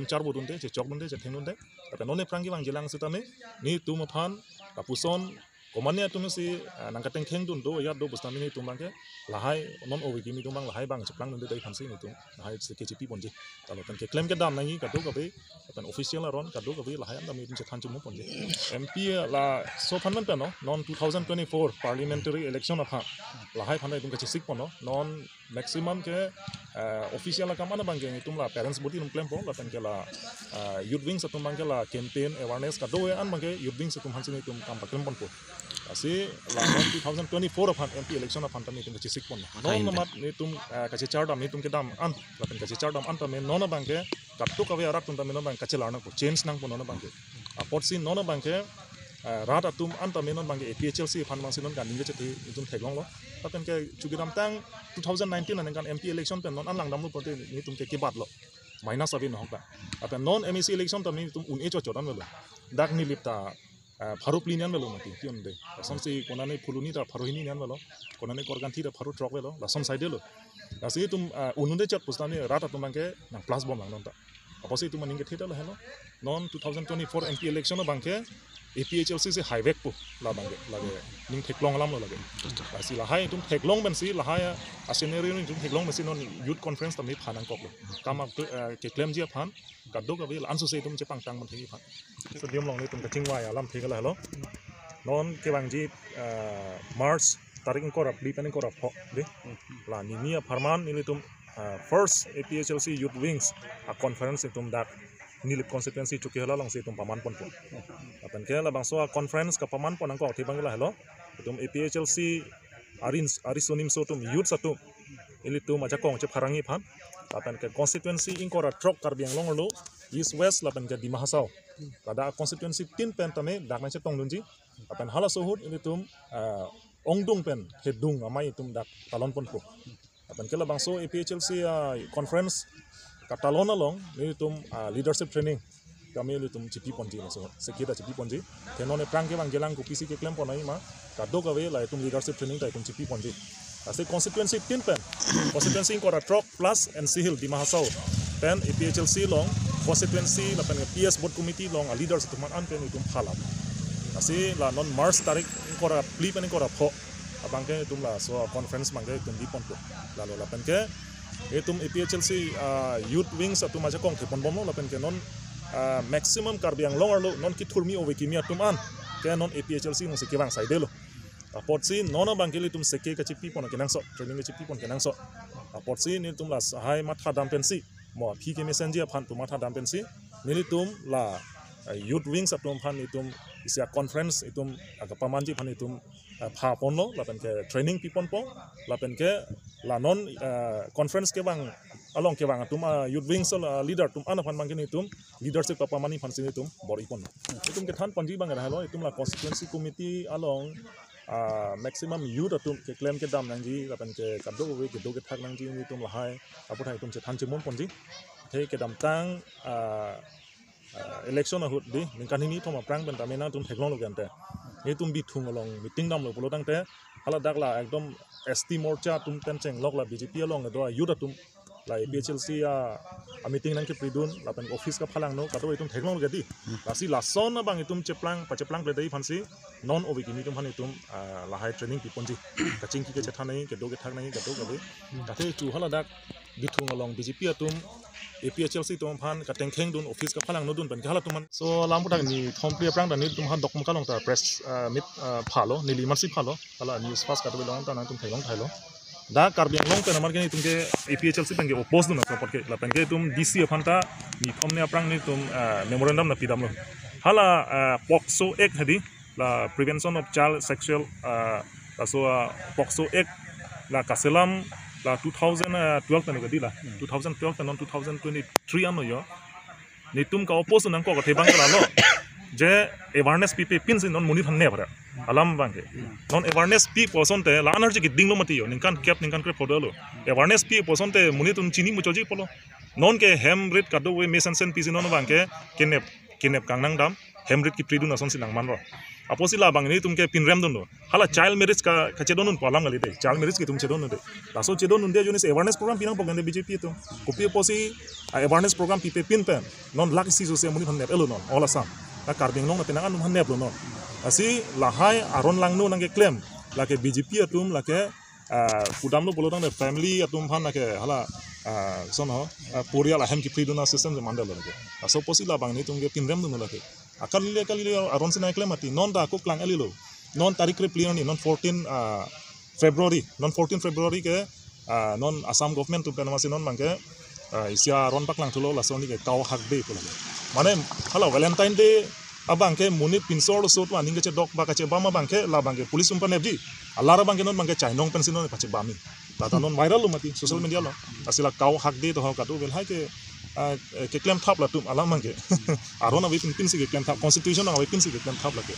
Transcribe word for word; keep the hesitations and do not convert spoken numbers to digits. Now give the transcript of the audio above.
charbo dunde, chechok dunde, chetheng dunde. Lapen non aphrang kevangjilang sitame, netum aphan, lapuson, komatne atum si, ah, nangkatengkheng dun do, ya do, pusitame netum abangke, lahai, non ove kimi atum abang lahai abang cheplang dunde dei aphansi netum, lahai si kechipi ponji. Lapen keklem kedam nangji kadokave, lapen official aron kadokave lahai an tame netum chethan chemu ponji. M P laso aphan man pen no, non two thousand twenty-four parliamentary election aphan, lahai aphan netum kachesik pon no, non maximum ke, eh, official akam an abangke netum la parents body atum klempo, lapen ke la, eh, youth wings atum abangke la campaign awareness kadokave an abangke youth wings atum aphansi netum kam paklem ponpo. Lasi la non two thousand twenty-four aphan M P election aphan tame netum kachesik pon. Non amat netum, eh, kachechar dam netum kedam an, lapen kachechar dam an tame non abangke kadokave arat atum tame non abang kachelar nangpo, change nangpo non abangke. Apotsi non abangke, eh, rat atum an tame non abangke A P H L C aphan abangsi non kaning kechethe netum theklonglo. Lapen ke chukidamtang two thousand nineteen aningkan M P election pen non an langdamlo pulote netum ke kebatlo. Minus ave nohok ta. Lapen non M A C election tame netum un-e chochot an avelo. Dak Nilip ta, eh, pharo phli an avelo mati, ki unde. Lasonsi konane Phuloni ta pharo hini an avelo. Konane Korkanthi ta pharo throk avelo. Lason saidelo. Lasi netum, eh, un-unde chot pusitame rat atum abangke nang plus bom lang non ta. Apotsi netum aning kethe ta lahelo. Non two thousand twenty-four M P election abangke A P H L C si haivekpo la abangke, lake ning theklong alamlo lake. Lasi lahai netum theklong pensi, lahai a scenario netum theklong pensi non youth conference tame pha nangkoklo. Kam ap, eh, keklemji aphan kadokave la-an sose netum chepangtang man thekji aphan. Stadium along netum kachingvai alamthe ke lahelo. Non kevangji, eh, March tarik ingkoi ra phli pen ingkoi ra pho dei. La nini apharman nelitum, eh, first A P H L C Youth Wings a conference netum dak Nilip constituency Chokihola alongsi netum paman ponpo. Lapen ke labangso a conference kapaman pon nangkok athe abangke lahelo. Netum A P H L C arin, ariso nimso atum youths atum ilitum ajakong chepharangji aphan. Lapen ke constituency ingkoi ra throk Karbi Anglong arlo, East West lapen ke Dima Hasao. Ladak constituency tin pen tame dak nangchetong dunji. Lapen halaso ahut ilitum, ah, ongdung pen hedung amei atum dak talon ponpo. Lapen ke labangso A P H L C, ah, conference katalon along nelitum, ah, leadership training tame nelitum chipi ponji laso, sekida chipi ponji. Te non aphrang kevangjilang kopisi keklem ponnoi ma, kadokave la itum leadership training ta itum chipi ponji. Lasi constituency tin pen, constituency ingkoi ra throk plus N C Hills Dima Hasao pen A P H L C along constituency lapen P S board committee along a leaders atum an pen itum phalap. Lasi la non March tarik ingkoi ra phli pen ingkoi ra pho abangke itum laso conference abangke itum bi ponpo. Lalo lapen ke itum A P H L C, ah, youth wings atum ajakong thepon bomlo lapen ke non, ah, maximum Karbi Anglong arlo non kethurmi ove kimi atum an ke non A P H L C alongsi kevang saidelo. Apotsi non abangke ilitum seke kachipi pon kenangsot, training kachipi pon kenangsot. Apotsi nelitum la lahai matha dam pensi, mo aphi kemesenji aphan atum matha dam pensi, nelitum la, eh, youth wings atum aphan itum isi a conference itum, ah, kapamanji aphan itum, eh, pha ponlo, lapen ke training pi ponpo, lapen ke la non, eh, conference kevang along kevang atum, ah, youth wings, ah, leader atum an aphan abangke nelitum leadership papamanji aphansi nelitum bor-i ponlo. Itum kethan ponji abang lahelo, itum la constituency committee along, ah, maximum youth atum keklem kedam nangji, lapen ke kadokave kedo kethak nangji nelitum lahai aputhak itum chethan chemum ponji. Te kedamtang, ah, ah, election ahut dei, ningkan hini thom aphrang pen tame nangtum theklonglo ke ante. Itum Bithung along meeting damlo pulo tangte, haladak la ekdom S T Morcha atum pen chenglok la B J P along do a youth atum la A P H L C a, a meeting nangkepridun, lapen office kaphalangno, kadokave itum theklonglo ke dei. Lasi lason abang itum cheplang, pacheplang pledei aphansi, non ove kimi atum aphan itum, ah, lahai training pi ponji. Kachingki kachethan nangji, kedo kethak nangji, kadokave. Kate chu haladak Bithung along B J P atum, A P H L C atum aphan katengkheng dun, office kaphalangno dun pen ke halatum an. So, lam aputhak ni thom phli aphrang ta nelitum ha Dokmoka along ta press, ah, meet, ah, phalo, neli amatsi phalo, hala news fast kadokave along ta nangtum theklong thailo. Dak Karbi Anglong pen amat ke nelitum ke A P H L C pen ke oppose dun aso apot ke, lapen ke itum D C aphan ta ni thom ni aphrang nelitum, ah, memorandum nangpi damlo. Hala, ah, POCSO Act hadi, la Prevention of Child Sexual, ah, laso, ah, POCSO Act la kaselam la two thousand twelve pen ke dei la. Two thousand twelve pen non two thousand twenty-three ano yo. Nelitum ka-oppose nangkok athe abangke lalo. Je awareness pipe pinsi non monit aphan ne para. Alam abangke. Non awareness pipo asonte la-an arje kedinglo mati yo. Ningkan kep ningkan krepho dolo. Awareness pipo asonte monit atum chini muchotji pulo. Non ke hem rit kadokave mesensen pisi non abangke kenep, kenep kangnang dam. Hem rit kepridun asonsi nangmanlo. Apotsi labang nelitum ke pinrem dunlo. Hala child marriage ka, kachedondunpo alam kali dei. Child marriage ke itum chedondunde. Laso chedondunde ajoine si awareness program pinangpo kan dei B J P atum. Kopi apotsi, ah, awareness program pipe pin pen non lakh isi sose amonit aphan nep-etlo non, all Assam. Na Karbi Anglong na penang anum aphan neplo non. Lasi lahai aron langno nangkeklem, lake B J P atum, lake, ah, pudamlo pulo tangte family atum aphan lake hala, ah, son ho, ah, porial ahem kepridun a-system si mandetlo lake. Laso apotsi labang nelitum ke pinrem dunlo lake. Akalile akalile aron si nangkeklem mati. Non ta ako klang-etlo. Non tarik krephli arni, non fourteen, ah, February, non fourteen February ke, ah, non Assam government atum pen masi non abangke, ah, isi aron paklang thulo, laso arni ke Cow Hug Day pulo. Mane hala Valentine Day abangke monit pinso arloso atum aning kachedok ba kachebam abangke, labangke police atum panepji. Alar abangke non abangke chainong pensi non pachebamji. Lata non viral lo mati social media along. Lasi la Cow Hug Day to ho kado vel hai ke, ah, eh, keklem thap latum alam abangke. Aron avepin pinsi keklem thap, constitution avepin si keklem thap lake.